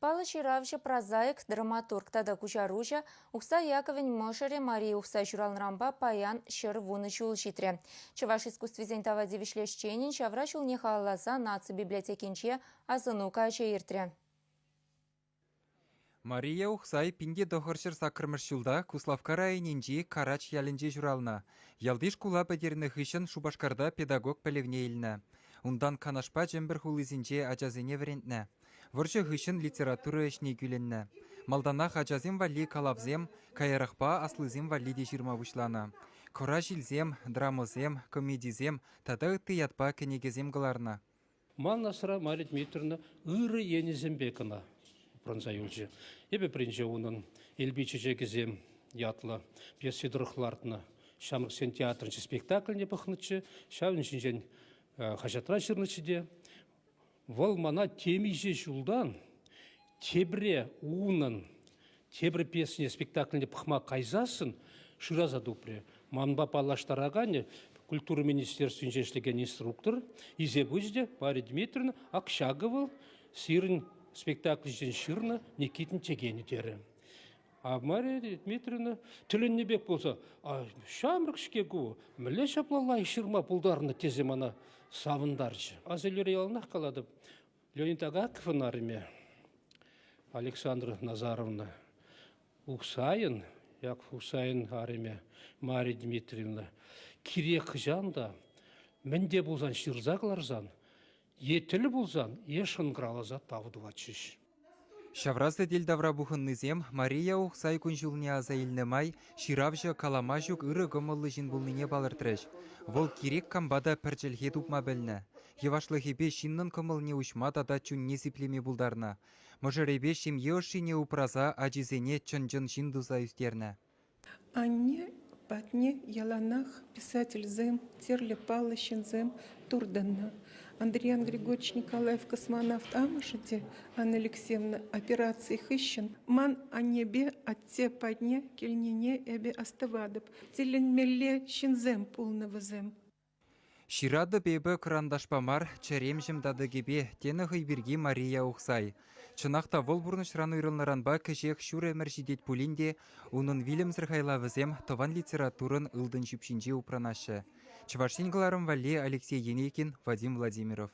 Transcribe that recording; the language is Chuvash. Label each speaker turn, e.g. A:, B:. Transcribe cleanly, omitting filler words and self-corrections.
A: Паллӑ ҫыравҫӑ, прозаик, драматург тата куҫаруҫӑ Ухсай Яковӗн мӑшӑрӗ Мария Ухсай ҫуралнӑранпа паян 110 ҫул ҫитрӗ. Чӑваш искусствисен тава тивӗҫлӗ ӗҫченӗн ҫавра ҫулне халалласа наци библиотекинче асӑну каҫӗ иртрӗ.
B: Мария Ухсай 1908 ҫулта Куславкка районӗнчи Карач ялӗнче ҫуралнӑ. Ялти шкула пӗтернӗ хыҫҫӑн Шупашкарта педагог пӗлӗвне илнӗ. Унтан Канашпа Чӗмпӗр хулисенче ачасене вӗрентнӗ. Вӑрҫӑ хыҫҫӑн литература ӗҫне кӳлӗннӗ. Малтанах ачасем валли калавсем, каярахпа аслисем валли те ҫырма пуҫланӑ. Кӑра ҫилсем, драмӑсем, комедисем тата ытти ятпа кӗнекесем кӑларнӑ.
C: Ман асра Мария Дмитриевна ырӑ енӗсемпе кӑна упранса юлчӗ. Эпӗ пӗринче унӑн «Элпи чечекӗсем» ятлӑ пьеси тӑрӑх лартнӑ ҫамрӑксен театрӗнчи спектакльне пӑхнӑччӗ. Ҫавӑн ҫинчен хаҫатра ҫырнӑччӗ те. Вӑл мана темиҫе ҫултан тепре унӑн тепӗр пьесине спектакльне пӑхма кайсассӑн шыраса тупрӗ. Манпа паллаштараканӗ культура министерствинче ӗҫлекен инструктор илсе пычӗ те Мария Дмитриевна, ак ҫакӑ вӑл сирӗн спектакльсен ҫырнӑ Никитин Чекенӗ терӗ. А Мария Дмитриевна тӗлӗннӗ пек пулса, ҫамрӑк-ҫке ку, мӗнле ҫапла лайӑх ҫырма пултарнӑ тесе мана савӑнтарчӗ. Аса яланах калатӑп, Леонид Агаковӑн арӑмӗ Александра Назаровна Ухсайӑн, Яков Ухсайӑн арӑмӗ Мария Дмитриевна кирек хӑҫан та мӗн те пулсан ҫырса кӑларсан е тӗл пулсан, е шӑнкӑравласа тав тӑватчӗҫ.
B: Ҫавра сӗтел тавра пухӑннисем Мария Ухсай кун-ҫулне аса илнӗ май ҫыравҫӑ калама ҫук ырӑ кӑмӑллӑ ҫын пулнине палӑртрӗҫ. Вӑл кирек кампа та пӗр чӗлхе тупма пӗлнӗ. Йӑвашлӑхӗпе ҫыннӑн кӑмӑлне уҫма тата чунне сиплеме пултарнӑ. Мӑшӑрӗпе ҫемье ӑшшине упраса ачисене чӑн-чӑн ҫын туса ӳстернӗ.
D: Анне патне яланах писательсем, тӗрлӗ паллӑ ҫынсем туртӑннӑ. Андриян Григорьевич Николаев космонавт амӑшӗ те, Анна Алексеевна, операци хыҫҫӑн ман аннепе атте патне килнине эпӗ астӑватӑп. Тӗлӗнмелле ҫынсем пулнӑ вӗсем.
B: Ҫыратӑп эпӗ кӑранташпа мар, чӗремҫӗм татӑкӗпе, тенӗ хӑй пирки Мария Ухсай. Чӑнах та вӑл пурнӑҫран уйрӑлнӑранпа кӗҫех ҫур ӗмӗр ҫитет пулин те унӑн вилӗмсӗр хайлавӗсем тӑван литературӑн ылтӑн ҫӳпҫинче упранаҫҫӗ. Чӑваш Ен кӑларӑм валли Алексей Енейкин, Вадим Владимиров.